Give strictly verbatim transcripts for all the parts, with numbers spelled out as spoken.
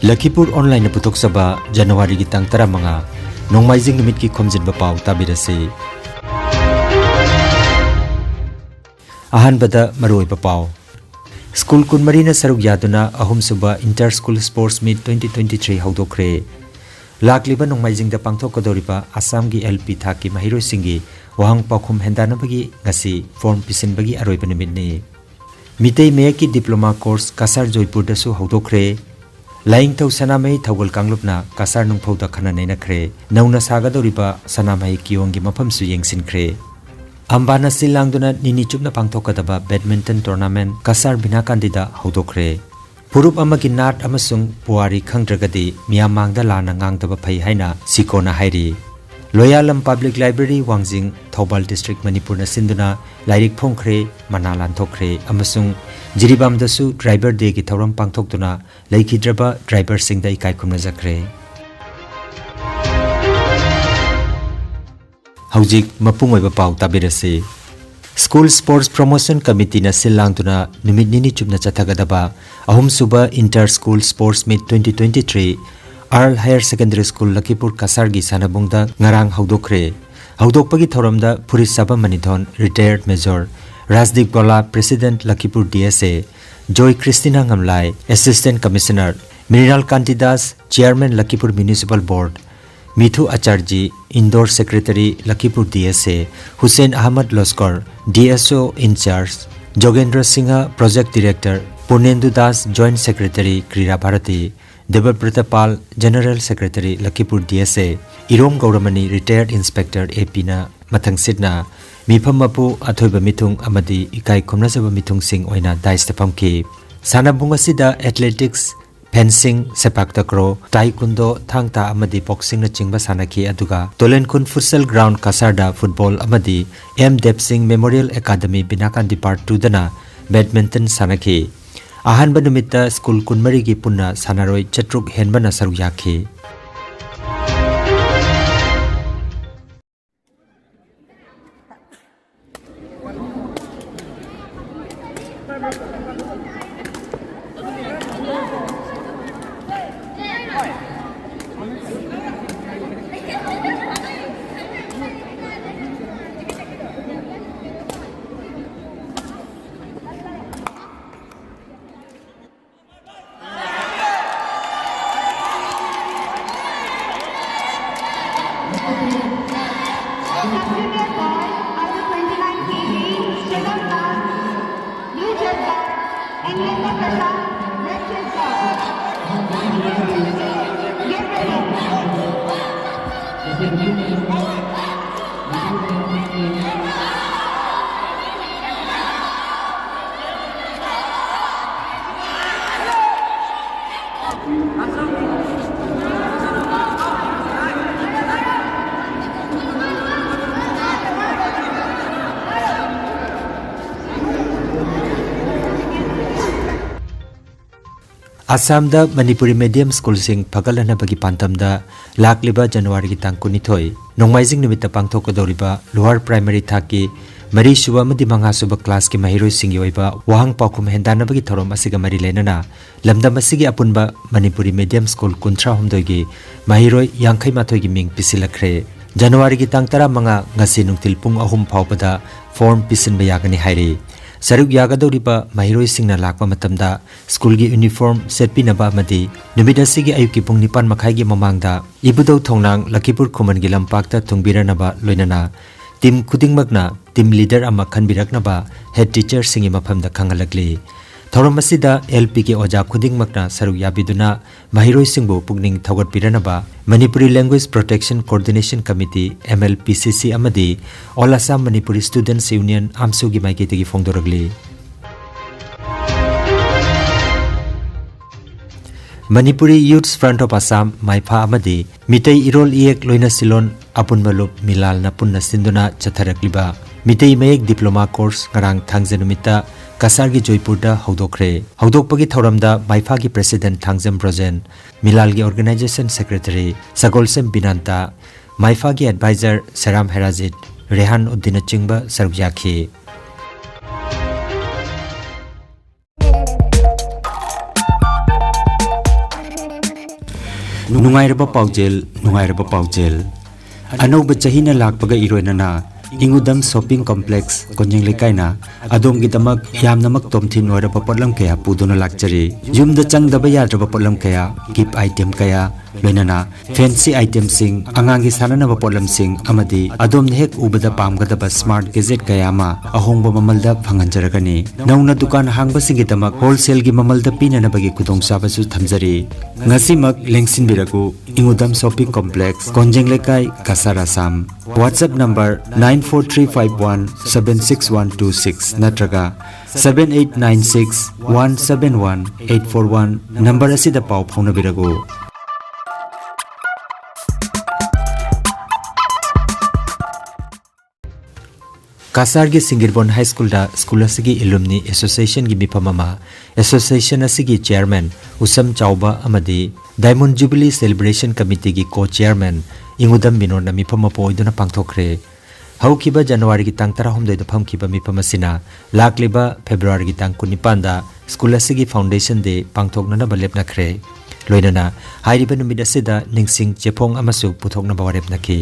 ꯂꯈꯤꯄꯨꯔ ꯑꯣꯟꯂꯥꯏꯟꯅ ꯄꯨꯊꯣꯛꯆꯕ ꯖꯅꯋꯥꯔꯤꯒꯤ ꯇꯥꯡ ꯇꯔꯥꯃꯉꯥ, ꯅꯣꯡꯃꯥꯏꯖꯤꯡ ꯅꯨꯃꯤꯠꯀꯤ ꯈꯣꯝꯖꯤꯟꯕ ꯄꯥꯎ ꯇꯥꯕꯤꯔꯁꯤ꯫ ꯑꯍꯥꯟꯕꯗ ꯃꯔꯨꯑꯣꯏꯕ ꯄꯥꯎ꯫ ꯁ꯭ꯀꯨꯜ ꯀꯨꯟꯃꯔꯤꯅ ꯁꯔꯨꯛ ꯌꯥꯗꯨꯅ ꯑꯍꯨꯝꯁꯨꯕ Inter School Sports Meet twenty twenty-three ꯍꯧꯗꯣꯛꯈ꯭ꯔꯦ꯫ ꯂꯥꯛꯂꯤꯕ ꯅꯣꯡꯃꯥꯏꯖꯤꯡꯗ ꯄꯥꯡꯊꯣꯛꯀꯗꯧꯔꯤꯕ ꯑꯁꯥꯝꯒꯤ L P ꯊꯥꯛꯀꯤ ꯃꯍꯩꯔꯣꯏꯁꯤꯡꯒꯤ ꯋꯥꯍꯪ ꯄꯥꯎꯈꯨꯝ ꯍꯦꯟꯗꯥꯅꯕꯒꯤ ꯉꯁꯤ ꯐꯣꯔꯝ ꯄꯤꯁꯤꯟꯕꯒꯤ ꯑꯔꯣꯏꯕ ꯅꯨꯃꯤꯠꯅꯤ꯫ Meitei ꯃꯌꯦꯛꯀꯤ diploma course Cachar ꯖꯣꯏꯄꯨꯔꯗꯁꯨ ꯍꯧꯗꯣꯛꯈ꯭ꯔꯦ꯫ ꯂꯥꯏꯅꯤꯡꯊꯧ ꯁꯅꯥꯃꯍꯤ ꯊꯧꯒꯜ ꯀꯥꯡꯂꯨꯞꯅ ꯀꯁꯥꯔ ꯅꯨꯡꯐꯧꯗ ꯈꯟꯅ ꯅꯩꯅꯈ꯭ꯔꯦ꯫ ꯅꯧꯅ ꯁꯥꯒꯗꯧꯔꯤꯕ ꯁꯅꯥꯃꯍꯤ ꯀꯤꯌꯣꯡꯒꯤ ꯃꯐꯝꯁꯨ ꯌꯦꯡꯁꯤꯟꯈ꯭ꯔꯦ꯫ ꯑꯝꯕꯥꯅ ꯁꯤꯜ ꯂꯥꯡꯗꯨꯅ ꯅꯤꯅꯤ ꯆꯨꯞꯅ ꯄꯥꯡꯊꯣꯛꯀꯗꯕ badminton tournament ꯀꯁꯥꯔ ꯕꯤꯅꯥꯀꯥꯟꯗꯤꯗ ꯍꯧꯗꯣꯛꯈ꯭ꯔꯦ꯫ ꯐꯨꯔꯨꯞ ꯑꯃꯒꯤ ꯅꯥꯠ ꯑꯃꯁꯨꯡ ꯄꯨꯋꯥꯔꯤ ꯈꯪꯗ꯭ꯔꯒꯗꯤ ꯃꯤꯌꯥꯝ ꯃꯥꯡꯗ ꯂꯥꯟꯅ ꯉꯥꯡꯗꯕ ꯐꯩ ꯍꯥꯏꯅ ꯁꯤꯀꯣꯅ ꯍꯥꯏꯔꯤ꯫ ꯂꯣꯌꯥꯂꯝ Public Library ꯋꯥꯡꯖꯤꯡ, ꯊꯧꯕꯥꯜ district, ꯃꯅꯤꯄꯨꯔꯅ ꯁꯤꯟꯗꯨꯅ ꯂꯥꯏꯔꯤꯛ ꯐꯣꯡꯈ꯭ꯔꯦ, ꯃꯅꯥ ꯂꯥꯟꯊꯣꯛꯈ꯭ꯔꯦ ꯑꯃꯁꯨꯡ ꯖꯤꯔꯤꯕꯥꯝꯗꯁꯨ Driver Dayꯒꯤ ꯊꯧꯔꯝ ꯄꯥꯡꯊꯣꯛꯇꯨꯅ ꯂꯩꯈꯤꯗ꯭ꯔꯕ driverꯁꯤꯡꯗ ꯏꯀꯥꯏ ꯈꯨꯝꯅꯖꯈ꯭ꯔꯦ꯫ ꯍꯧꯖꯤꯛ ꯃꯄꯨꯡ ꯑꯣꯏꯕ ꯄꯥꯎ ꯇꯥꯕꯤꯔꯁꯤ꯫ School Sports Promotion Committeeꯅ ꯁꯤꯜ ꯂꯥꯡꯗꯨꯅ ꯅꯨꯃꯤꯠ ꯅꯤꯅꯤ ꯆꯨꯞꯅ ꯆꯠꯊꯒꯗꯕ ꯑꯍꯨꯝꯁꯨꯕ Inter School Sports Meet twenty twenty-three Earle Higher Secondary School ꯂꯈꯤꯄꯨꯔ ꯀꯁꯥꯔꯒꯤ ꯁꯥꯟꯅꯕꯨꯡꯗ ꯉꯔꯥꯡ ꯍꯧꯗꯣꯛꯈ꯭ꯔꯦ꯫ ꯍꯧꯗꯣꯛꯄꯒꯤ ꯊꯧꯔꯝꯗ ꯐꯨꯔꯤꯠ ꯁꯥꯕꯝ ꯃꯅꯤꯊꯣꯟ, retired Major, ꯔꯥꯖꯗꯤꯞ ꯒꯣꯂꯥ, President ꯂꯈꯤꯄꯨꯔ D S A, joy ꯈ꯭ꯔꯤꯁꯇꯤꯅꯥ ꯉꯝꯂꯥꯏ, Assistant Commissioner, Mrinal ꯀꯥꯟꯇꯤꯗꯥꯁ, Chairman ꯂꯈꯤꯄꯨꯔ Municipal Board, ꯃꯤꯊꯨ ꯑꯆꯥꯔꯖꯤ, Indoor Secretary ꯂꯈꯤꯄꯨꯔ D S A, Hussain Ahmad ꯂꯣꯁꯀꯔ, D S O in charge, ꯖꯣꯒꯦꯟꯗ꯭ꯔ Singh, Project Director, ꯄꯨꯔꯅꯦꯟꯗꯨ Das, Joint Secretary ꯀ꯭ꯔꯤꯔꯥ ꯚꯥꯔꯇꯤ, ꯗꯦꯕꯕ꯭ꯔꯇ ꯄꯥꯜ, General Secretary ꯂꯈꯤꯄꯨꯔ D S A, Irom ꯒꯧꯔꯃꯅꯤ, Retired Inspector A Pꯅ ꯃꯊꯪꯁꯤꯠꯅ ꯃꯤꯐꯝ ꯃꯄꯨ, ꯑꯊꯣꯏꯕ ꯃꯤꯊꯨꯡ ꯑꯃꯗꯤ ꯏꯀꯥꯏ ꯈꯨꯝꯅꯖꯕ ꯃꯤꯊꯨꯡꯁꯤꯡ ꯑꯣꯏꯅ dais ꯇ ꯐꯝꯈꯤ꯫ ꯁꯥꯟꯅꯕꯨꯡ ꯑꯁꯤꯗ athletics, fencing, sepak takraw, taekwondo, ꯊꯥꯡ ꯇꯥ ꯑꯃꯗꯤ boxingꯅꯆꯤꯡꯕ ꯁꯥꯟꯅꯈꯤ, ꯑꯗꯨꯒ ꯇꯣꯂꯦꯟꯈꯨꯟ Futsal Ground ꯀꯁꯥꯔꯗ football ꯑꯃꯗꯤ M ꯗꯦꯕ ꯁꯤꯡ Memorial Academy ꯕꯤꯅꯥꯀꯥꯟꯗꯤ Part twoꯗꯅ badminton ꯁꯥꯟꯅꯈꯤ꯫ ꯑꯍꯥꯟꯕ ꯅꯨꯃꯤꯠꯇ ꯁ꯭ꯀꯨꯜ ꯀꯨꯟꯃꯔꯤꯒꯤ ꯄꯨꯟꯅ ꯁꯥꯟꯅꯔꯣꯏ ꯆꯥꯇ꯭ꯔꯨꯛ ꯍꯦꯟꯕꯅ ꯁꯔꯨꯛ ꯌꯥꯈꯤ꯫ ꯑꯁꯥꯝꯗ ꯃꯅꯤꯄꯨꯔꯤ medium schoolꯁꯤꯡ ꯐꯒꯠꯍꯟꯅꯕꯒꯤ ꯄꯥꯟꯗꯝꯗ ꯂꯥꯛꯂꯤꯕ ꯖꯅꯋꯥꯔꯤꯒꯤ ꯇꯥꯡ ꯀꯨꯟꯅꯤꯊꯣꯏ, ꯅꯣꯡꯃꯥꯏꯖꯤꯡ ꯅꯨꯃꯤꯠꯇ ꯄꯥꯡꯊꯣꯛꯀꯗꯧꯔꯤꯕ lower primary ꯊꯥꯛꯀꯤ ꯃꯔꯤꯁꯨꯕ ꯑꯃꯗꯤ ꯃꯉꯥꯁꯨꯕ classꯀꯤ ꯃꯍꯩꯔꯣꯏꯁꯤꯡꯒꯤ ꯑꯣꯏꯕ ꯋꯥꯍꯪ ꯄꯥꯎꯈꯨꯝ ꯍꯦꯟꯗꯥꯟꯅꯕꯒꯤ ꯊꯧꯔꯝ ꯑꯁꯤꯒ ꯃꯔꯤ ꯂꯩꯅꯅ ꯂꯝꯗꯝ ꯑꯁꯤꯒꯤ ꯑꯄꯨꯟꯕ ꯃꯅꯤꯄꯨꯔꯤ medium school ꯀꯨꯟꯊ꯭ꯔꯥ ꯍꯨꯝꯗꯣꯏꯒꯤ ꯃꯍꯩꯔꯣꯏ ꯌꯥꯡꯈꯩ ꯃꯥꯊꯣꯏꯒꯤ ꯃꯤꯡ ꯄꯤꯁꯤꯜꯂꯛꯈ꯭ꯔꯦ꯫ ꯖꯅꯋꯥꯔꯤꯒꯤ ꯇꯥꯡ ꯇꯔꯥꯃꯉꯥ, ꯉꯁꯤ ꯅꯨꯡꯊꯤꯜ ꯄꯨꯡ ꯑꯍꯨꯝ ꯐꯥꯎꯕꯗ form ꯄꯤꯁꯤꯟꯕ ꯌꯥꯒꯅꯤ ꯍꯥꯏꯔꯤ꯫ ꯁꯔꯨꯛ ꯌꯥꯒꯗꯧꯔꯤꯕ ꯃꯍꯩꯔꯣꯏꯁꯤꯡꯅ ꯂꯥꯛꯄ ꯃꯇꯝꯗ schoolꯒꯤ uniform ꯁꯦꯠꯄꯤꯅꯕ ꯑꯃꯗꯤ ꯅꯨꯃꯤꯠ ꯑꯁꯤꯒꯤ ꯑꯌꯨꯛꯀꯤ ꯄꯨꯡ ꯅꯤꯄꯥꯟ ꯃꯈꯥꯏꯒꯤ ꯃꯃꯥꯡꯗ ꯏꯕꯨꯙꯧ ꯊꯣꯡꯅꯥꯡ, ꯂꯛꯈꯤꯄꯨꯔ ꯈꯨꯃꯟꯒꯤ ꯂꯝꯄꯥꯛꯇ ꯊꯨꯡꯕꯤꯔꯅꯕ ꯂꯣꯏꯅꯅ team ꯈꯨꯗꯤꯡꯃꯛꯅ team leader ꯑꯃ ꯈꯟꯕꯤꯔꯛꯅꯕ head teacherꯁꯤꯡꯒꯤ ꯃꯐꯝꯗ ꯈꯪꯍꯜꯂꯛꯂꯤ꯫ ꯊꯧꯔꯝ ꯑꯁꯤꯗ LPꯒꯤ ꯑꯣꯖꯥ ꯈꯨꯗꯤꯡꯃꯛꯅ ꯁꯔꯨꯛ ꯌꯥꯕꯤꯗꯨꯅ ꯃꯍꯩꯔꯣꯏꯁꯤꯡꯕꯨ ꯄꯨꯛꯅꯤꯡ ꯊꯧꯒꯠꯄꯤꯔꯅꯕ Manipuri Language Protection Coordination Committee, MLPCC, ꯑꯃꯗꯤ All Assam Manipuri Students Union, AMSUꯒꯤ ꯃꯥꯏꯀꯩꯗꯒꯤ ꯐꯣꯡꯗꯣꯔꯛꯂꯤ꯫ Manipuri Youths Front of Assam, ꯃꯥꯏꯐꯥ, ꯑꯃꯗꯤ ꯃꯤꯇꯩ ꯏꯔꯣꯜ ꯏꯌꯦꯛ ꯂꯣꯏꯅ ꯁꯤꯂꯣꯟ ꯑꯄꯨꯟꯕ ꯂꯨꯞ ꯃꯤꯂꯥꯜꯅ ꯄꯨꯟꯅ ꯁꯤꯟꯗꯨꯅ ꯆꯠꯊꯔꯛꯂꯤꯕ ꯃꯤꯇꯩ ꯃꯌꯦꯛ diploma course ꯉꯔꯥꯡ ꯊꯥꯡꯖ ꯅꯨꯃꯤꯠꯇ ꯀꯁꯥꯔꯒꯤ ꯖꯣꯏꯄꯨꯔꯗ ꯍꯧꯗꯣꯛꯈ꯭ꯔꯦ꯫ ꯍꯧꯗꯣꯛꯄꯒꯤ ꯊꯧꯔꯝꯗ ꯃꯥꯏꯐꯥꯒꯤ president Thangjam Brojen, ꯃꯤꯂꯥꯜꯒꯤ organization secretary ꯁꯒꯣꯜꯁꯦꯝ ꯕꯤꯅꯥꯟꯇ, ꯃꯥꯏꯐꯥꯒꯤ advisor ꯁꯦꯔꯥꯝ ꯍꯦꯔꯥꯖꯤꯠ, ꯔꯦꯍꯥꯟ ꯎꯗꯤꯟꯅꯆꯤꯡꯕ ꯁꯔꯨꯛ ꯌꯥꯈꯤ꯫ ꯅꯨꯡꯉꯥꯏꯔꯕ ꯄꯥꯎꯖꯦꯜ, ꯅꯨꯡꯉꯥꯏꯔꯕ ꯄꯥꯎꯖꯦꯜ꯫ ꯑꯅꯧꯕ ꯆꯍꯤꯅ ꯂꯥꯛꯄꯒ ꯏꯔꯣꯏꯅꯅ ꯏꯪꯉꯨꯗꯝ shopping complex, ꯀꯣꯟꯖꯦꯡ ꯂꯩꯀꯥꯏꯅ ꯑꯗꯣꯝꯒꯤꯗꯃꯛ ꯌꯥꯝꯅꯃꯛ ꯇꯣꯝꯊꯤꯟ ꯑꯣꯏꯔꯕ ꯄꯣꯠꯂꯝ ꯀꯌꯥ ꯄꯨꯗꯨꯅ ꯂꯥꯛꯆꯔꯤ꯫ ꯌꯨꯝꯗ ꯆꯪꯗꯕ ꯌꯥꯗ꯭ꯔꯕ ꯄꯣꯠꯂꯝ ꯀꯌꯥ, gift item ꯀꯌꯥ, ꯂꯣꯏꯅꯅ ꯐꯦꯟꯁꯤ ꯑꯥꯏꯇꯦꯝꯁꯤꯡ, ꯑꯉꯥꯡꯒꯤ ꯁꯥꯟꯅꯅꯕ ꯄꯣꯠꯂꯝꯁꯤꯡ ꯑꯃꯗꯤ ꯑꯗꯣꯝꯅ ꯍꯦꯛ ꯎꯕꯗ ꯄꯥꯝꯒꯗꯕ ꯁ꯭ꯃꯥꯔꯠ ꯒꯦꯖꯦꯠ ꯀꯌꯥ ꯑꯃ ꯑꯍꯣꯡꯕ ꯃꯃꯜꯗ ꯐꯪꯍꯟꯖꯔꯒꯅꯤ꯫ ꯅꯧꯅ ꯗꯨꯀꯥꯟ ꯍꯥꯡꯕꯁꯤꯡꯒꯤꯗꯃꯛ ꯍꯣꯜꯁꯦꯜꯒꯤ ꯃꯃꯜꯗ ꯄꯤꯅꯅꯕꯒꯤ ꯈꯨꯗꯣꯡꯆꯥꯕꯁꯨ ꯊꯝꯖꯔꯤ꯫ ꯉꯁꯤꯃꯛ ꯂꯦꯡꯁꯤꯟꯕꯤꯔꯛꯎ, ꯏꯉꯨꯗꯝ ꯁꯣꯄꯤꯡ ꯀꯣꯝꯄ꯭ꯂꯦꯛꯁ, ꯀꯣꯟꯖꯦꯡ ꯂꯩꯀꯥꯏ, Cachar, Assam. WhatsApp number nine four three five one seven six one two six ꯅꯠꯇ꯭ꯔꯒ seven eight nine six one seven one eight four one number ꯑꯁꯤꯗ ꯄꯥꯎ ꯐꯥꯎꯅꯕꯤꯔꯛꯎ꯫ ꯀꯁꯥꯔꯒꯤ ꯁꯤꯡꯒꯤꯔꯕꯣꯟ ꯍꯥꯏ ꯁ꯭ꯀꯨꯜꯗ ꯁ꯭ꯀꯨꯜ ꯑꯁꯤꯒꯤ ꯑꯦꯂꯨꯝꯅꯤ ꯑꯦꯁꯣꯁꯤꯌꯦꯁꯟꯒꯤ ꯃꯤꯐꯝ ꯑꯃ ꯑꯦꯁꯣꯁꯤꯌꯦꯁꯟ ꯑꯁꯤꯒꯤ ꯆꯤꯌꯔꯃꯦꯟ ꯎꯁꯝ ꯆꯥꯎꯕ ꯑꯃꯗꯤ ꯗꯥꯏꯃꯣꯟ ꯖꯨꯕꯤꯂꯤ ꯁꯦꯂꯦꯕ꯭ꯔꯦꯁꯟ ꯀꯃꯤꯇꯤꯒꯤ ꯀꯣ ꯆꯤꯌꯔꯃꯦꯟ ꯏꯉꯨꯗꯝ ꯕꯤꯅꯣꯗꯅ ꯃꯤꯐꯝ ꯑꯃ ꯄꯨ ꯑꯣꯏꯗꯨꯅ ꯄꯥꯡꯊꯣꯛꯈ꯭ꯔꯦ꯫ ꯍꯧꯈꯤꯕ ꯖꯅꯋꯥꯔꯤꯒꯤ ꯇꯥꯡ ꯇꯔꯥꯍꯨꯝꯗꯣꯏꯗ ꯐꯝꯈꯤꯕ ꯃꯤꯐꯝ ꯑꯁꯤꯅ ꯂꯥꯛꯂꯤꯕ ꯐꯦꯕ꯭ꯔꯨꯋꯥꯔꯤꯒꯤ ꯇꯥꯡ ꯀꯨꯟꯅꯤꯄꯥꯟꯗ ꯁ꯭ꯀꯨꯜ ꯑꯁꯤꯒꯤ ꯐꯥꯎꯟꯗꯦꯁꯟ ꯗꯦ ꯄꯥꯡꯊꯣꯛꯅꯅꯕ ꯂꯦꯞꯅꯈ꯭ꯔꯦ꯫ ꯂꯣꯏꯅꯅ ꯍꯥꯏꯔꯤꯕ ꯅꯨꯃꯤꯠ ꯑꯁꯤꯗ ꯅꯤꯡꯁꯤꯡ ꯆꯦꯐꯣꯡ ꯑꯃꯁꯨ ꯄꯨꯊꯣꯛꯅꯕ ꯋꯥꯔꯦꯞꯅꯈꯤ꯫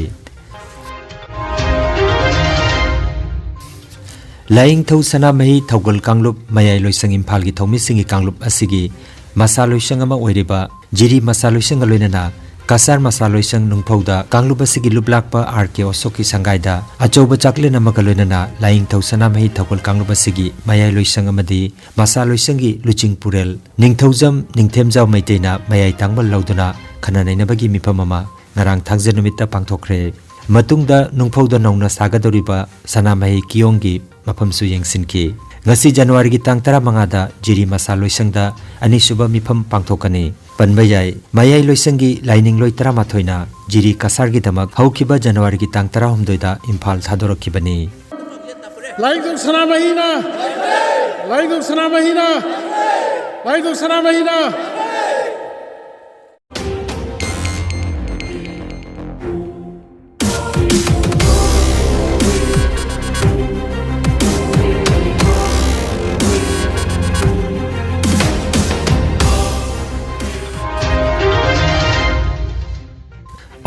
ꯂꯥꯏꯌꯦꯡꯊꯧ ꯁꯅꯥꯃꯍꯤ ꯊꯧꯒꯜ ꯀꯥꯡꯂꯨꯞ ꯃꯌꯥꯏ ꯂꯣꯏꯁꯪ ꯏꯝꯐꯥꯜꯒꯤ ꯊꯧꯃꯤꯁꯤꯡꯒꯤ ꯀꯥꯡꯂꯨꯞ ꯑꯁꯤꯒꯤ ꯃꯁꯥ ꯂꯣꯏꯁꯪ ꯑꯃ ꯑꯣꯏꯔꯤꯕ ꯖꯤꯔꯤ ꯃꯁꯥ ꯂꯣꯏꯁꯪꯒ ꯂꯣꯏꯅꯅ ꯀꯁꯥꯔ ꯃꯁꯥ ꯂꯣꯏꯁꯪ ꯅꯨꯡꯐꯧꯗ ꯀꯥꯡꯂꯨꯞ ꯑꯁꯤꯒꯤ ꯂꯨꯞꯂꯥꯛꯄ ꯑꯥꯔ ꯀꯦ ꯑꯣꯁꯣꯛꯀꯤ ꯁꯪꯒꯥꯏꯗ ꯑꯆꯧꯕ ꯆꯥꯛꯂꯦꯟ ꯑꯃꯒ ꯂꯣꯏꯅꯅ ꯂꯥꯏꯌꯦꯡꯊꯧ ꯁꯅꯥꯃꯍꯤ ꯊꯧꯒꯜ ꯀꯥꯡꯂꯨꯞ ꯑꯁꯤꯒꯤ ꯃꯌꯥꯏ ꯂꯣꯏꯁꯪ ꯑꯃꯗꯤ ꯃꯁꯥ ꯂꯣꯏꯁꯪꯒꯤ ꯂꯨꯆꯤꯡ ꯄꯨꯔꯦꯜ ꯅꯤꯡꯊꯧꯖꯝ ꯅꯤꯡꯊꯦꯝꯖꯥꯎ ꯃꯩꯇꯩꯅ ꯃꯌꯥꯏ ꯇꯥꯡꯕ ꯂꯧꯗꯨꯅ ꯈꯟꯅ ꯅꯩꯅꯕꯒꯤ ꯃꯤꯐꯝ ꯑꯃ ꯉꯔꯥꯡ ꯊꯥꯡꯖ ꯅꯨꯃꯤꯠꯇ ꯄꯥꯡꯊꯣꯛꯈ꯭ꯔꯦ꯫ ꯃꯇꯨꯡꯗ ꯅꯨꯡꯐꯧꯗ ꯅꯧꯅ ꯁꯥꯒꯗꯧꯔꯤꯕ ꯁꯅꯥꯃꯍꯤ ꯀꯤꯌꯣꯡꯒꯤ ꯃꯐꯝꯁꯨ ꯌꯦꯡꯁꯤꯟꯈꯤ꯫ ꯉꯁꯤ ꯖꯅꯋꯥꯔꯤꯒꯤ ꯇꯥꯡ ꯇꯔꯥꯃꯉꯥꯗ ꯖꯤꯔꯤ ꯃꯁꯥ ꯂꯣꯏꯁꯪꯗ ꯑꯅꯤꯁꯨꯕ ꯃꯤꯐꯝ ꯄꯥꯡꯊꯣꯛꯀꯅꯤ꯫ ꯄꯟꯕ ꯌꯥꯏ, ꯃꯌꯥꯏ ꯂꯣꯏꯁꯪꯒꯤ ꯂꯥꯏꯅꯤꯡꯂꯣꯏ ꯇꯔꯥꯃꯥꯊꯣꯏꯅ ꯖꯤꯔꯤ ꯀꯁꯥꯔꯒꯤꯗꯃꯛ ꯍꯧꯈꯤꯕ ꯖꯅꯋꯥꯔꯤꯒꯤ ꯇꯥꯡ ꯇꯔꯥꯍꯨꯝꯗꯣꯏꯗ ꯏꯝꯐꯥꯜ ꯊꯥꯗꯣꯔꯛꯈꯤꯕꯅꯤ꯫ ꯂꯥꯏꯅꯤꯡꯊꯧ ꯁꯅꯥꯃꯍꯤꯅ, ꯂꯥꯏꯅꯤꯡꯊꯧ ꯁꯅꯥꯃꯍꯤꯅ, ꯂꯥꯏꯅꯤꯡꯊꯧ ꯁꯅꯥꯃꯍꯤꯅ꯫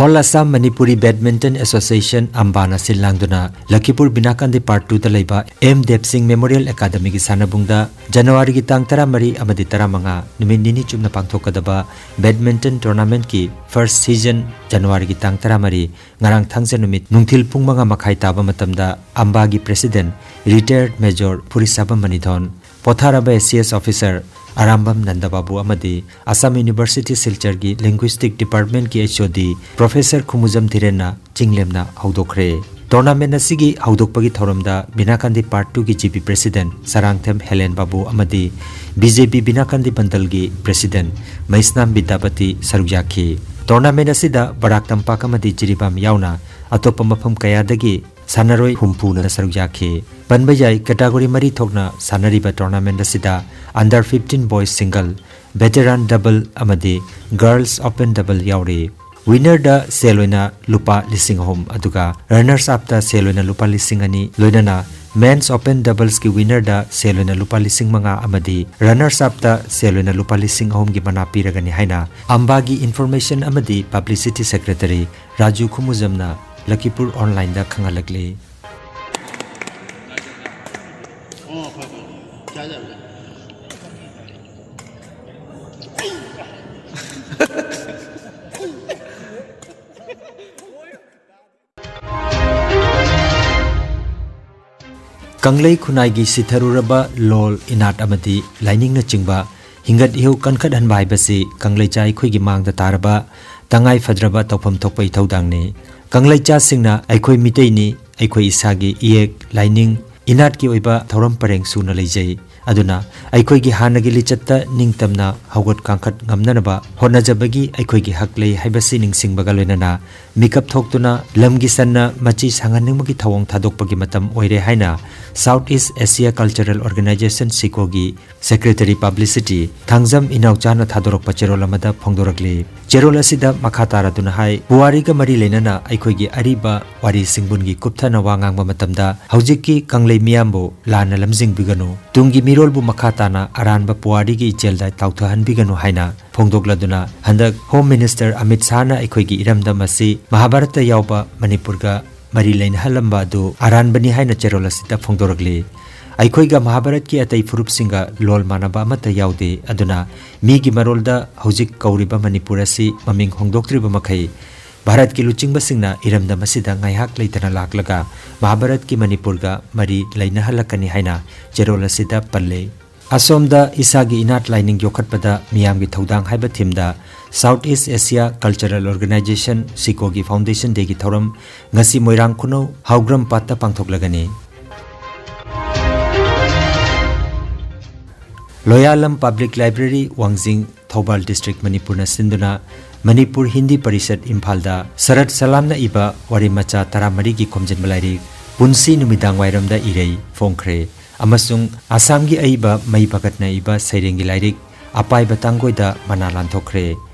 All Assam Manipuri Badminton Association, ꯑꯝꯕꯥꯅ ꯁꯤꯜ ꯂꯥꯡꯗꯨꯅ ꯂꯈꯤꯄꯨꯔ ꯕꯤꯅꯥꯀꯥꯟꯗꯤ ꯄꯥꯔꯠ ꯇꯨꯗ ꯂꯩꯕ ꯑꯦꯝ ꯗꯦꯕ ꯁꯤꯡ ꯃꯦꯃꯣꯔꯤꯌꯦꯜ ꯑꯦꯀꯥꯗꯃꯤꯒꯤ ꯁꯥꯟꯅꯕꯨꯡꯗ ꯖꯅꯋꯥꯔꯤꯒꯤ ꯇꯥꯡ ꯇꯔꯥꯃꯔꯤ ꯑꯃꯗꯤ ꯇꯔꯥꯃꯉꯥ, ꯅꯨꯃꯤꯠ ꯅꯤꯅꯤ ꯆꯨꯞꯅ ꯄꯥꯡꯊꯣꯛꯀꯗꯕ badminton tournament ꯀꯤ first season ꯖꯅꯋꯥꯔꯤꯒꯤ ꯇꯥꯡ ꯇꯔꯥꯃꯔꯤ, ꯉꯔꯥꯡ ꯊꯥꯡꯖ ꯅꯨꯃꯤꯠ ꯅꯨꯡꯊꯤꯜ ꯄꯨꯡ ꯃꯉꯥ ꯃꯈꯥꯏ ꯇꯥꯕ ꯃꯇꯝꯗ ꯑꯝꯕꯥꯒꯤ president retired major ꯐꯨꯔꯤꯁꯥꯕꯝ ꯃꯅꯤꯊꯣꯟ, ꯄꯣꯊꯥꯔꯕ I A S officer Arambam ꯅꯟꯗꯕꯥꯕꯨ ꯑꯃꯗꯤ Assam University ꯁꯤꯜꯆꯔꯒꯤ linguistic department ꯀꯤ H O D professor ꯈꯨꯃꯨꯖꯝ ꯙꯤꯔꯦꯟꯅ ꯆꯤꯡꯂꯦꯝꯅ ꯍꯧꯗꯣꯛꯈ꯭ꯔꯦ꯫ Tournament ꯑꯁꯤꯒꯤ ꯍꯧꯗꯣꯛꯄꯒꯤ ꯊꯧꯔꯝꯗ ꯕꯤꯅꯥꯀꯥꯟꯗꯤ ꯄꯥꯔꯠ ꯇꯨꯒꯤ G B president Sarangthem Helen ꯕꯥꯕꯨ ꯑꯃꯗꯤ B J P ꯕꯤꯅꯥꯀꯥꯟꯗꯤ ꯕꯟꯗꯜꯒꯤ president ꯃꯩꯁꯅꯥꯝ ꯕꯤꯗ꯭ꯌꯥꯄꯇꯤ ꯁꯔꯨꯛ ꯌꯥꯈꯤ꯫ Tournament ꯑꯁꯤꯗ ꯕꯔꯥꯛ ꯇꯝꯄꯥꯛ ꯑꯃꯗꯤ ꯖꯤꯔꯤꯕꯥꯝ ꯌꯥꯎꯅ ꯑꯇꯣꯞꯄ ꯃꯐꯝ ꯀꯌꯥꯗꯒꯤ ꯁꯥꯟꯅꯔꯣꯏ ꯍꯨꯝꯐꯨꯅ ꯁꯔꯨꯛ ꯌꯥꯈꯤ꯫ ꯄꯟꯕ ꯌꯥꯏ, category ꯃꯔꯤ ꯊꯣꯛꯅ ꯁꯥꯟꯅꯔꯤꯕ tournament ꯑꯁꯤꯗ under fifteen boys single, veteran double ꯑꯃꯗꯤ girls open double ꯌꯥꯎꯔꯤ꯫ Winner ꯗ ꯁꯦꯜ ꯑꯣꯏꯅ ꯂꯨꯄꯥ ꯂꯤꯁꯤꯡ ꯑꯍꯨꯝ, ꯑꯗꯨꯒ runners up ꯇ ꯁꯦꯜ ꯑꯣꯏꯅ ꯂꯨꯄꯥ ꯂꯤꯁꯤꯡ ꯑꯅꯤ, ꯂꯣꯏꯅꯅ men's open doubles ꯀꯤ winner ꯗ ꯁꯦꯜ ꯑꯣꯏꯅ ꯂꯨꯄꯥ ꯂꯤꯁꯤꯡ ꯃꯉꯥ ꯑꯃꯗꯤ runners up ꯇ ꯁꯦꯜ ꯑꯣꯏꯅ ꯂꯨꯄꯥ ꯂꯤꯁꯤꯡ ꯑꯍꯨꯝꯒꯤ ꯃꯅꯥ ꯄꯤꯔꯒꯅꯤ ꯍꯥꯏꯅ ꯑꯝꯕꯥꯒꯤ information ꯑꯃꯗꯤ publicity secretary ꯔꯥꯖꯨ ꯈꯨꯃꯨꯖꯝꯅ ꯂꯈꯤꯄꯨꯔ online ꯗ ꯈꯪꯍꯜꯂꯛꯂꯤ꯫ ꯀꯪꯂꯩ ꯈꯨꯟꯅꯥꯏꯒꯤ ꯁꯤꯊꯔꯨꯔꯕ ꯂꯣꯜ, ꯏꯅꯥꯠ ꯑꯃꯗꯤ ꯂꯥꯏꯅꯤꯡꯅꯆꯤꯡꯕ ꯍꯤꯡꯒꯠ ꯏꯍꯧ ꯀꯟꯈꯠꯍꯟꯕ ꯍꯥꯏꯕꯁꯤ ꯀꯪꯂꯩꯆꯥ ꯑꯩꯈꯣꯏꯒꯤ ꯃꯥꯡꯗ ꯇꯥꯔꯕ ꯇꯉꯥꯏ ꯐꯗ꯭ꯔꯕ ꯇꯧꯐꯝ ꯊꯣꯛꯄ ꯏꯊꯧꯗꯥꯡꯅꯤ꯫ ꯀꯪꯂꯩꯆꯥꯁꯤꯡꯅ ꯑꯩꯈꯣꯏ ꯃꯤꯇꯩꯅꯤ, ꯑꯩꯈꯣꯏ ꯏꯁꯥꯒꯤ ꯏꯌꯦꯛ, ꯂꯥꯏꯅꯤꯡ, ꯏꯅꯥꯠꯀꯤ ꯑꯣꯏꯕ ꯊꯧꯔꯝ ꯄꯔꯦꯡ ꯁꯨꯅ ꯂꯩꯖꯩ꯫ ꯑꯗꯨꯅ ꯑꯩꯈꯣꯏꯒꯤ ꯍꯥꯟꯅꯒꯤ ꯂꯤꯆꯠꯇ ꯅꯤꯡꯇꯝꯅ ꯍꯧꯒꯠ ꯀꯥꯡꯈꯠ ꯉꯝꯅꯅꯕ ꯍꯣꯠꯅꯖꯕꯒꯤ ꯑꯩꯈꯣꯏꯒꯤ ꯍꯛ ꯂꯩ ꯍꯥꯏꯕꯁꯤ ꯅꯤꯡꯁꯤꯡꯕꯒ ꯂꯣꯏꯅꯅ ꯃꯤꯀꯞ ꯊꯣꯛꯇꯨꯅ ꯂꯝꯒꯤ ꯁꯟꯅ ꯃꯆꯤ ꯁꯥꯡꯍꯟꯅꯤꯡꯕꯒꯤ ꯊꯧꯑꯣꯡ ꯊꯥꯗꯣꯛꯄꯒꯤ ꯃꯇꯝ ꯑꯣꯏꯔꯦ ꯍꯥꯏꯅ South East Asia Cultural Organization, ꯁꯤꯀꯣꯒꯤ secretary publicity Thangjam ꯏꯅꯥꯎꯆꯥꯅ ꯊꯥꯗꯣꯔꯛꯄ ꯆꯦꯔꯣꯜ ꯑꯃꯗ ꯐꯣꯡꯗꯣꯔꯛꯂꯤ꯫ ꯆꯦꯔꯣꯜ ꯑꯁꯤꯗ ꯃꯈꯥ ꯇꯥꯔꯗꯨꯅ ꯍꯥꯏ, ꯄꯨꯋꯥꯔꯤꯒ ꯃꯔꯤ ꯂꯩꯅꯅ ꯑꯩꯈꯣꯏꯒꯤ ꯑꯔꯤꯕ ꯋꯥꯔꯤ ꯁꯤꯡꯕꯨꯟꯒꯤ ꯀꯨꯞꯊꯅ ꯋꯥ ꯉꯥꯡꯕ ꯃꯇꯝꯗ ꯍꯧꯖꯤꯛꯀꯤ ꯀꯪꯂꯩ ꯃꯤꯌꯥꯝꯕꯨ ꯂꯥꯟꯅ ꯂꯝꯖꯤꯡꯕꯤꯒꯅꯨ꯫ ꯇꯨꯡꯒꯤ ꯃꯤꯔꯣꯜꯕꯨ ꯃꯈꯥ ꯇꯥꯅ ꯑꯔꯥꯟꯕ ꯄꯨꯋꯥꯔꯤꯒꯤ ꯏꯆꯦꯜꯗ ꯇꯥꯎꯊꯍꯟꯕꯤꯒꯅꯨ ꯍꯥꯏꯅ ꯐꯣꯡꯗꯣꯛꯂꯗꯨꯅ, ꯍꯟꯗꯛ ꯍꯣꯝ ꯃꯤꯅꯤꯁꯇꯔ ꯑꯃꯤꯠ ꯁꯥꯍꯅ ꯑꯩꯈꯣꯏꯒꯤ ꯏꯔꯝꯗꯝ ꯑꯁꯤ ꯃꯍꯥꯚꯥꯔꯠꯇ ꯌꯥꯎꯕ ꯃꯅꯤꯄꯨꯔꯒ ꯃꯔꯤ ꯂꯩꯅꯍꯜꯂꯝꯕ ꯑꯗꯨ ꯑꯔꯥꯟꯕꯅꯤ ꯍꯥꯏꯅ ꯆꯦꯔꯣꯜ ꯑꯁꯤꯗ ꯐꯣꯡꯗꯣꯔꯛꯂꯤ꯫ ꯑꯩꯈꯣꯏꯒ ꯃꯍꯥꯚꯥꯔꯠꯀꯤ ꯑꯇꯩ ꯐꯨꯔꯨꯞꯁꯤꯡꯒ ꯂꯣꯜ ꯃꯥꯟꯅꯕ ꯑꯃꯠꯇ ꯌꯥꯎꯗꯦ, ꯑꯗꯨꯅ ꯃꯤꯒꯤ ꯃꯔꯣꯜꯗ ꯍꯧꯖꯤꯛ ꯀꯧꯔꯤꯕ ꯃꯅꯤꯄꯨꯔ ꯑꯁꯤ ꯃꯃꯤꯡ ꯍꯣꯡꯗꯣꯛꯇ꯭ꯔꯤꯕ ꯃꯈꯩ ꯚꯥꯔꯠꯀꯤ ꯂꯨꯆꯤꯡꯕꯁꯤꯡꯅ ꯏꯔꯝꯗꯝ ꯑꯁꯤꯗ ꯉꯥꯏꯍꯥꯛ ꯂꯩꯇꯅ ꯂꯥꯛꯂꯒ ꯃꯍꯥꯚꯥꯔꯠꯀꯤ ꯃꯅꯤꯄꯨꯔꯒ ꯃꯔꯤ ꯂꯩꯅꯍꯜꯂꯛꯀꯅꯤ ꯍꯥꯏꯅ ꯆꯦꯔꯣꯜ ꯑꯁꯤꯗ ꯄꯜꯂꯤ꯫ ꯑꯁꯣꯝꯗ ꯏꯁꯥꯒꯤ ꯏꯅꯥꯠ ꯂꯥꯏꯅꯤꯡ ꯌꯣꯛꯈꯠꯄꯗ ꯃꯤꯌꯥꯝꯒꯤ ꯊꯧꯗꯥꯡ ꯍꯥꯏꯕ ꯊꯤꯝꯗ South East Asia Cultural Organization, ꯁꯤꯀꯣꯒꯤ Foundation Dayꯒꯤ ꯊꯧꯔꯝ ꯉꯁꯤ ꯃꯣꯏꯔꯥꯡ ꯈꯨꯅꯧ ꯍꯥꯎꯒ꯭ꯔꯝ ꯄꯥꯠꯇ ꯄꯥꯡꯊꯣꯛꯂꯒꯅꯤ꯫ ꯂꯣꯌꯥꯂꯝ Public Library, ꯋꯥꯡꯖꯤꯡ, ꯊꯧꯕꯥꯜ district, ꯃꯅꯤꯄꯨꯔꯅ ꯁꯤꯟꯗꯨꯅ ꯃꯅꯤꯄꯨꯔ ꯍꯤꯟꯗꯤ ꯄꯔꯤꯁꯠ ꯏꯝꯐꯥꯜꯗ ꯁꯔꯠ ꯁꯂꯥꯝꯅ ꯏꯕ ꯋꯥꯔꯤ ꯃꯆꯥ ꯇꯔꯥꯃꯔꯤꯒꯤ ꯈꯣꯝꯖꯤꯟꯕ ꯂꯥꯏꯔꯤꯛ ꯄꯨꯟꯁꯤ ꯅꯨꯃꯤꯗꯥꯡ ꯋꯥꯏꯔꯝꯗ ꯏꯔꯩ ꯐꯣꯡꯈ꯭ꯔꯦ꯫ ꯑꯃꯁꯨꯡ ꯑꯁꯥꯝꯒꯤ ꯑꯏꯕ ꯃꯩ ꯚꯒꯠꯅ ꯏꯕ ꯁꯩꯔꯦꯡꯒꯤ ꯂꯥꯏꯔꯤꯛ ꯑꯄꯥꯏꯕ ꯇꯥꯡꯒꯣꯏꯗ ꯃꯅꯥ ꯂꯥꯟꯊꯣꯛꯈ꯭ꯔꯦ꯫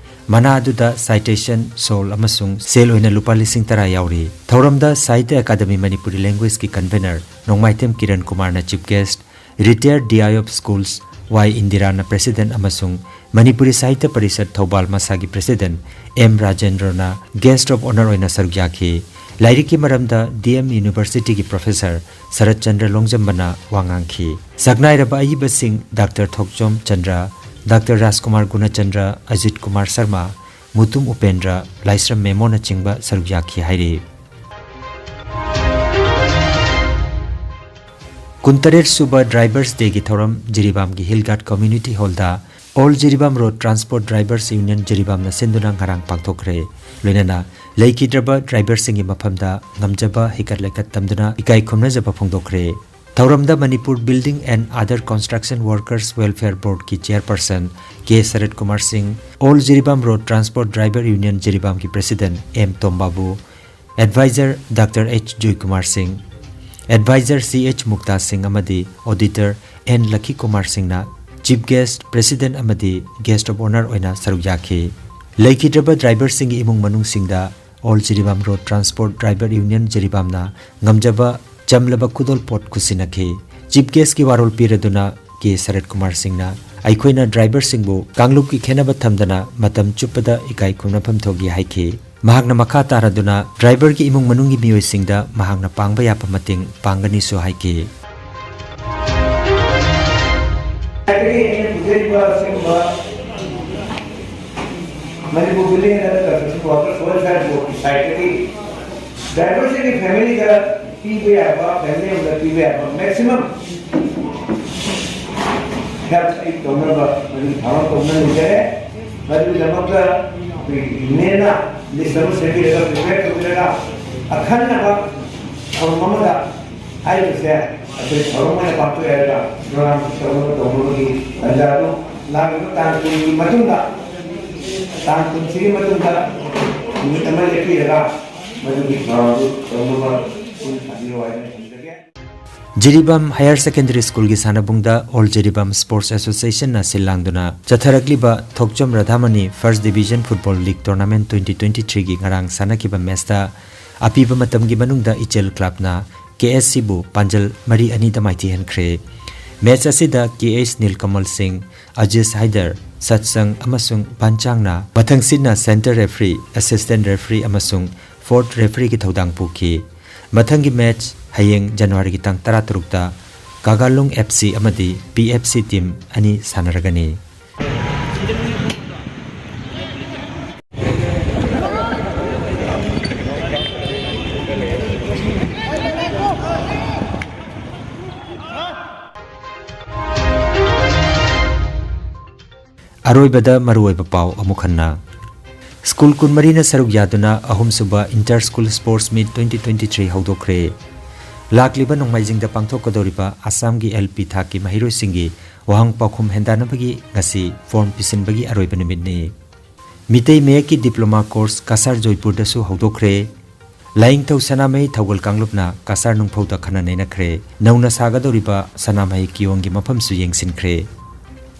ꯃꯅꯥ ꯑꯗꯨꯗ citation, ꯁꯣꯜ ꯑꯃꯁꯨꯡ ꯁꯦꯜ ꯑꯣꯏꯅ ꯂꯨꯄꯥ ꯂꯤꯁꯤꯡ ꯇꯔꯥ ꯌꯥꯎꯔꯤ꯫ ꯊꯧꯔꯝꯗ ꯁꯥꯍꯤꯇ꯭ꯌ ꯑꯦꯀꯥꯗꯃꯤ ꯃꯅꯤꯄꯨꯔꯤ languageꯀꯤ convener ꯅꯣꯡꯃꯥꯏꯊꯦꯝ ꯀꯤꯔꯟ ꯀꯨꯃꯥꯔꯅ chief guest, retired D I of schools Y ꯏꯟꯗꯤꯔꯥꯅ president ꯑꯃꯁꯨꯡ ꯃꯅꯤꯄꯨꯔꯤ ꯁꯥꯍꯤꯇ꯭ꯌ ꯄꯔꯤꯁꯠ ꯊꯧꯕꯥꯜ ꯃꯁꯥꯒꯤ president ꯑꯦꯝ ꯔꯥꯖꯦꯟꯗ꯭ꯔꯅ guest of honour ꯑꯣꯏꯅ ꯁꯔꯨꯛ ꯌꯥꯈꯤ꯫ ꯂꯥꯏꯔꯤꯛꯀꯤ ꯃꯔꯝꯗ D M Universityꯒꯤ professor ꯁꯔꯠ ꯆꯟꯗ꯭ꯔ ꯂꯣꯡꯖꯝꯕꯅ ꯋꯥ ꯉꯥꯡꯈꯤ꯫ ꯁꯛꯅꯥꯏꯔꯕ ꯑꯏꯕꯁꯤꯡ ꯗꯥꯛꯇꯔ ꯊꯣꯛꯆꯣꯝ ꯆꯟꯗ꯭ꯔ, ꯗꯥꯛꯇꯔ ꯔꯥꯖꯀꯨꯃꯥꯔ ꯒꯨꯅꯆꯟꯗ꯭ꯔ, ꯑꯖꯤꯠ ꯀꯨꯃꯥꯔ ꯁꯔꯃ, ꯃꯨꯇꯨꯝ ꯎꯄꯦꯟꯗ꯭ꯔ, ꯂꯥꯏꯁ꯭ꯔꯝ ꯃꯦꯃꯣꯅꯆꯤꯡꯕ ꯁꯔꯨꯛ ꯌꯥꯈꯤ ꯍꯥꯏꯔꯤ꯫ ꯀꯨꯟꯇꯔꯦꯠ ꯁꯨꯕ Drivers Dayꯒꯤ ꯊꯧꯔꯝ ꯖꯤꯔꯤꯕꯥꯝꯒꯤ Hill Guard Community Hallꯗ All Jiribam Road Transport Drivers Union ꯖꯤꯔꯤꯕꯥꯝꯅ ꯁꯤꯟꯗꯨꯅ ꯉꯔꯥꯡ ꯄꯥꯡꯊꯣꯛꯈ꯭ꯔꯦ꯫ ꯂꯣꯏꯅꯅ ꯂꯩꯈꯤꯗ꯭ꯔꯕ driverꯁꯤꯡꯒꯤ ꯃꯐꯝꯗ ꯉꯝꯖꯕ ꯍꯤꯀꯠ ꯂꯩꯀꯠ ꯇꯝꯗꯨꯅ ꯏꯀꯥꯏ ꯈꯨꯝꯅꯖꯕ ꯐꯣꯡꯗꯣꯛꯈ꯭ꯔꯦ꯫ ꯊꯧꯔꯝꯗ Manipur Building and Other Construction Workers Welfare Boardꯀꯤ chairperson ꯀꯦ ꯁꯔꯠ ꯀꯨꯃꯥꯔ ꯁꯤꯡ, All Jiribam Road Transport Driver Union ꯖꯤꯔꯤꯕꯥꯝꯒꯤ president M Tombabu, advisor doctor H Joykumar Singh, advisor ꯁꯤ ꯑꯩꯆ ꯃꯨꯛꯇꯥ ꯁꯤꯡ ꯑꯃꯗꯤ auditor ꯑꯦꯟ ꯂꯈꯤ ꯀꯨꯃꯥꯔ ꯁꯤꯡꯅ chief guest, president ꯑꯃꯗꯤ guest of honour ꯑꯣꯏꯅ ꯁꯔꯨꯛ ꯌꯥꯈꯤ꯫ ꯂꯩꯈꯤꯗ꯭ꯔꯕ ꯗ꯭ꯔꯥꯏꯚꯔꯁꯤꯡꯒꯤ ꯏꯃꯨꯡ ꯃꯅꯨꯡꯁꯤꯡꯗ All Jiribam Road Transport Driver Union ꯖꯤꯔꯤꯕꯥꯝꯅ ꯉꯝꯖꯕ ꯆꯝꯂꯕ ꯈꯨꯗꯣꯜꯄꯣꯠ ꯈꯨꯠꯁꯤꯟꯅꯈꯤ꯫ ꯆꯤꯐ ꯒꯦꯁ꯭ꯠꯀꯤ ꯋꯥꯔꯣꯜ ꯄꯤꯔꯗꯨꯅ ꯀꯦ ꯁꯔꯠ ꯀꯨꯃꯥꯔ ꯁꯤꯡꯅ ꯑꯩꯈꯣꯏꯅ ꯗ꯭ꯔꯥꯏꯚꯔꯁꯤꯡꯕꯨ ꯀꯥꯡꯂꯨꯞꯀꯤ ꯈꯦꯟꯅꯕ ꯊꯝꯗꯅ ꯃꯇꯝ ꯆꯨꯞꯄꯗ ꯏꯀꯥꯏ ꯈꯨꯝꯅꯐꯝ ꯊꯣꯛꯏ ꯍꯥꯏꯈꯤ꯫ ꯃꯍꯥꯛꯅ ꯃꯈꯥ ꯇꯥꯔꯗꯨꯅ ꯗ꯭ꯔꯥꯏꯚꯔꯒꯤ ꯏꯃꯨꯡ ꯃꯅꯨꯡꯒꯤ ꯃꯤꯑꯣꯏꯁꯤꯡꯗ ꯃꯍꯥꯛꯅ ꯄꯥꯡꯕ ꯌꯥꯕ ꯃꯇꯦꯡ ꯄꯥꯡꯒꯅꯤꯁꯨ ꯍꯥꯏꯈꯤ꯫ ꯉꯁꯥꯏꯗꯒꯤ ꯑꯩꯅ ꯄꯨꯖꯔꯤꯕ ꯑꯁꯤꯒꯨꯝꯕ Manipur building and construction workers welfare ꯕꯣꯔꯗꯀꯤ ꯁꯥꯏꯠꯇꯒꯤ ꯗ꯭ꯔꯥꯏꯚꯔꯁꯤꯡꯒꯤ ꯐꯦꯃꯤꯂꯤꯗ ꯄꯤꯕ ꯌꯥꯕ, ꯐꯦꯃꯤꯂꯤ ꯑꯃꯗ ꯄꯤꯕ ꯌꯥꯕ ꯃꯦꯛꯁꯤꯃꯝ ꯍꯦꯜꯞ ꯑꯩ ꯇꯧꯅꯕ ꯃꯗꯨꯒꯤ ꯊꯧꯔꯥꯡ ꯇꯧꯗꯨꯅ ꯂꯩꯖꯔꯦ꯫ ꯃꯗꯨꯒꯤꯗꯃꯛꯇ ꯑꯩꯈꯣꯏꯒꯤ ꯌꯨꯅꯤꯌꯟꯅ ꯂꯤꯁ ꯑꯃ ꯁꯦꯝꯕꯤꯔꯒ, ꯄ꯭ꯔꯤꯄꯦꯌꯔ ꯇꯧꯕꯤꯔꯒ, ꯑꯈꯟꯅꯕ ꯊꯧꯔꯝ ꯑꯃꯗ ꯍꯥꯏꯔꯤꯕꯁꯦ ꯑꯩꯈꯣꯏ ꯊꯧꯔꯝ ꯑꯣꯏꯅ ꯄꯥꯡꯊꯣꯛꯑꯦ ꯍꯥꯏꯔꯒ ꯄ꯭ꯔꯣꯒ꯭ꯔꯥꯝ ꯇꯧꯅꯕ, ꯇꯧꯅꯕꯒꯤ ꯇꯥꯟꯖꯥꯗꯨ ꯂꯥꯛꯂꯤꯕ ꯇꯥꯡ ꯀꯨꯟꯒꯤ ꯃꯇꯨꯡꯗ, ꯇꯥꯡ ꯀꯨꯟꯁꯤꯒꯤ ꯃꯇꯨꯡꯗ ꯅꯨꯃꯤꯠ ꯑꯃ ꯂꯦꯞꯄꯤꯔꯒ ꯃꯗꯨꯒꯤ ꯊꯧꯔꯝꯗꯨ ꯇꯧꯅꯕ ꯄꯨꯟꯅ ꯁꯥꯕꯤꯔꯣ ꯍꯥꯏꯅ ꯊꯝꯖꯒꯦ꯫ ꯖꯤꯔꯤꯕꯥꯝ ꯍꯥꯌꯔ ꯁꯦꯀꯦꯟꯗꯔꯤ ꯁ꯭ꯀꯨꯜꯒꯤ ꯁꯥꯟꯅꯕꯨꯡꯗ All Jiribam Sports Associationꯅ ꯁꯤꯜ ꯂꯥꯡꯗꯨꯅ ꯆꯠꯊꯔꯛꯂꯤꯕ ꯊꯣꯛꯆꯣꯝ ꯔꯥꯙꯥꯃꯅꯤ First Division Football League Tournament twenty twenty-threeꯒꯤ ꯉꯔꯥꯡ ꯁꯥꯟꯅꯈꯤꯕ ꯃꯦꯆꯇ ꯑꯄꯤꯕ ꯃꯇꯝꯒꯤ ꯃꯅꯨꯡꯗ ꯏꯆꯦꯜ ꯀ꯭ꯂꯕꯅ ꯀꯦ ꯑꯦꯁ ꯁꯤꯕꯨ ꯄꯥꯟꯖꯜ ꯃꯔꯤ ꯑꯅꯤꯗ ꯃꯥꯏꯊꯤꯍꯟꯈ꯭ꯔꯦ꯫ ꯃꯦꯆ ꯑꯁꯤꯗ ꯀꯦ ꯑꯩꯆ ꯅꯤꯜꯀꯃꯜ ꯁꯤꯡ, ꯑꯖꯤꯖ ꯍꯥꯏꯗꯔ, ꯁꯠꯁꯪ ꯑꯃꯁꯨꯡ ꯕꯥꯟꯆꯥꯡꯅ ꯃꯊꯪꯁꯤꯠꯅ center referee, assistant referee ꯑꯃꯁꯨꯡ fourth refereeꯒꯤ ꯊꯧꯗꯥꯡ ꯄꯨꯈꯤ꯫ ꯃꯊꯪꯒꯤ ꯃꯦꯆ ꯍꯌꯦꯡ ꯖꯅꯋꯥꯔꯤꯒꯤ ꯇꯥꯡ ꯇꯔꯥꯇꯔꯨꯛꯇ ꯀꯥꯒꯥꯂꯨꯡ ꯑꯦꯐ ꯁꯤ ꯑꯃꯗꯤ ꯄꯤ ꯑꯦꯐ ꯁꯤ team ꯑꯅꯤ ꯁꯥꯟꯅꯔꯒꯅꯤ꯫ ꯑꯔꯣꯏꯕꯗ ꯃꯔꯨꯑꯣꯏꯕ ꯄꯥꯎ ꯑꯃꯨꯛ ꯍꯟꯅ꯫ ꯁ꯭ꯀꯨꯜ ꯀꯨꯟꯃꯔꯤꯅ ꯁꯔꯨꯛ ꯌꯥꯗꯨꯅ ꯑꯍꯨꯝꯁꯨꯕ Inter School Sports Meet twenty twenty-three ꯍꯧꯗꯣꯛꯈ꯭ꯔꯦ꯫ ꯂꯥꯛꯂꯤꯕ ꯅꯣꯡꯃꯥꯏꯖꯤꯡꯗ ꯄꯥꯡꯊꯣꯛꯀꯗꯧꯔꯤꯕ ꯑꯁꯥꯝꯒꯤ ꯑꯦꯜ ꯄꯤ ꯊꯥꯛꯀꯤ ꯃꯍꯩꯔꯣꯏꯁꯤꯡꯒꯤ ꯋꯥꯍꯪ ꯄꯥꯎꯈꯨꯝ ꯍꯦꯟꯗꯥꯅꯕꯒꯤ ꯉꯁꯤ ꯐꯣꯔꯝ ꯄꯤꯁꯤꯟꯕꯒꯤ ꯑꯔꯣꯏꯕ ꯅꯨꯃꯤꯠꯅꯤ꯫ Meitei ꯃꯌꯦꯛꯀꯤ diploma course Cachar ꯖꯣꯏꯄꯨꯔꯗꯁꯨ ꯍꯧꯗꯣꯛꯈ꯭ꯔꯦ꯫ ꯂꯥꯏꯅꯤꯡꯊꯧ ꯁꯅꯥꯃꯍꯤ ꯊꯧꯒꯜ ꯀꯥꯡꯂꯨꯞꯅ ꯀꯁꯥꯔ ꯅꯨꯡꯐꯧꯗ ꯈꯟꯅ ꯅꯩꯅꯈ꯭ꯔꯦ꯫ ꯅꯧꯅ ꯁꯥꯒꯗꯧꯔꯤꯕ ꯁꯅꯥꯃꯍꯤ ꯀꯤꯌꯣꯡꯒꯤ ꯃꯐꯝꯁꯨ ꯌꯦꯡꯁꯤꯟꯈ꯭ꯔꯦ꯫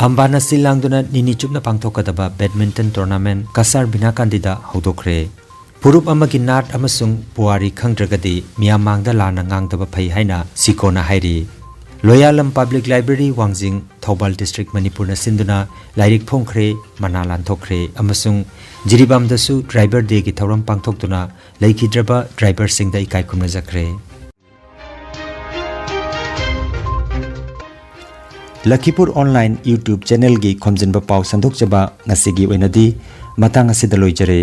ꯑꯝꯕꯥꯅ ꯁꯤꯜ ꯂꯥꯡꯗꯨꯅ ꯅꯤꯅꯤ ꯆꯨꯞꯅ ꯄꯥꯡꯊꯣꯛꯀꯗꯕ badminton tournament ꯀꯁꯥꯔ ꯕꯤꯅꯥꯀꯥꯟꯗꯤꯗ ꯍꯧꯗꯣꯛꯈ꯭ꯔꯦ꯫ ꯐꯨꯔꯨꯞ ꯑꯃꯒꯤ ꯅꯥꯠ ꯑꯃꯁꯨꯡ ꯄꯨꯋꯥꯔꯤ ꯈꯪꯗ꯭ꯔꯒꯗꯤ ꯃꯤꯌꯥꯝ ꯃꯥꯡꯗ ꯂꯥꯟꯅ ꯉꯥꯡꯗꯕ ꯐꯩ ꯍꯥꯏꯅ ꯁꯤꯀꯣꯅ ꯍꯥꯏꯔꯤ꯫ ꯂꯣꯌꯥꯂꯝ Public Library ꯋꯥꯡꯖꯤꯡ, ꯊꯧꯕꯥꯜ district, ꯃꯅꯤꯄꯨꯔꯅ ꯁꯤꯟꯗꯨꯅ ꯂꯥꯏꯔꯤꯛ ꯐꯣꯡꯈ꯭ꯔꯦ, ꯃꯅꯥ ꯂꯥꯟꯊꯣꯛꯈ꯭ꯔꯦ ꯑꯃꯁꯨꯡ ꯖꯤꯔꯤꯕꯥꯝꯗꯁꯨ Driver Day ꯒꯤ ꯊꯧꯔꯝ ꯄꯥꯡꯊꯣꯛꯇꯨꯅ ꯂꯩꯈꯤꯗ꯭ꯔꯕ driver ꯁꯤꯡꯗ ꯏꯀꯥꯏ ꯈꯨꯝꯅꯖꯈ꯭ꯔꯦ꯫ ꯂꯈꯤꯄꯨꯔ online YouTube channel ꯒꯤ ꯈꯣꯝꯖꯤꯟꯕ ꯄꯥꯎ ꯁꯟꯗꯣꯛꯆꯕ ꯉꯁꯤꯒꯤ ꯑꯣꯏꯅꯗꯤ ꯃꯇꯥꯡ ꯑꯁꯤꯗ ꯂꯣꯏꯖꯔꯦ꯫